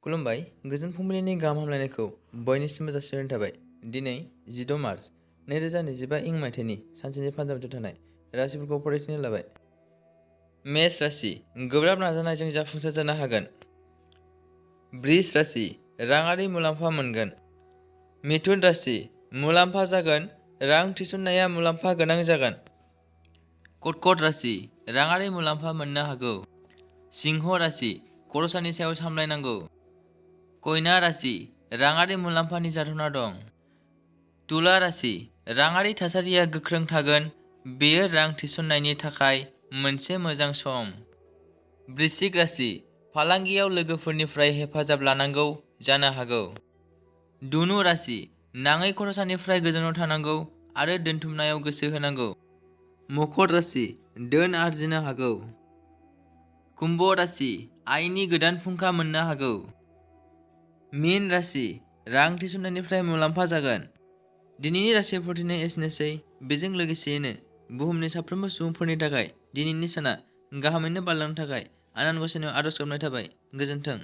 खुलुमबाय गोजोन फुंबिलिनि गाहाम हामलायनायखौ बयनिसिमबो जासिहरनाय थाबाय। दिनै 16 मार्च 2025 इं मायथाइनि सानसेनि फान्जाबाथियाव थानाय राशिफोरखौ फरायथिनो लाबाय। मेष राशि गोब्राब नाजानायजों जाफुंसार जानो हागोन। बृष राशि राङारि मुलाम्फा मोनगोन। मिथुन राशि मुलाम्फा जागोन, रां थिसननाया मुलाम्फा गोनां जागोन। कर्कट राशि राङारि मुलाम्फा मोननो हागौ। सिंह राशि खरसानि सायाव सामलायनांगौ। कन्या राशि राङारि मुलाम्फानि जाथावना दं। तुला राशि राङारि थासारिया गोख्रों थागोन, बेयो रां थिसननायनि थाखाय मोनसे मोजां सम। वृश्चिक राशि फालांगियाव लोगोफोरनिफ्राय हेफाजाब लानांगौ जानो हागौ। धनु राशि नाङै खरसानिफ्राय गोजानाव थानांगौ आरो दोनथुमनायाव गोसो होनांगौ। मकर राशि धोन आरजिनो हागौ। कुम्भ राशि आयनि गोदान फुंखा मोननो हागौ। मीन राशि रां थिसननायनिफ्राय मुलाम्फा जागोन। दिनैनि राशि फरायथिनाया एसेनोसै। बेजों लोगोसेयैनो बुहुमनि साफ्रोमबो सुबुंफोरनि थाखाय दिनैनि साना गाहामैनो बारलांनो थाखाय आनान गसाइनाव आरज गाबनाय थाबाय। गोजोन्थों।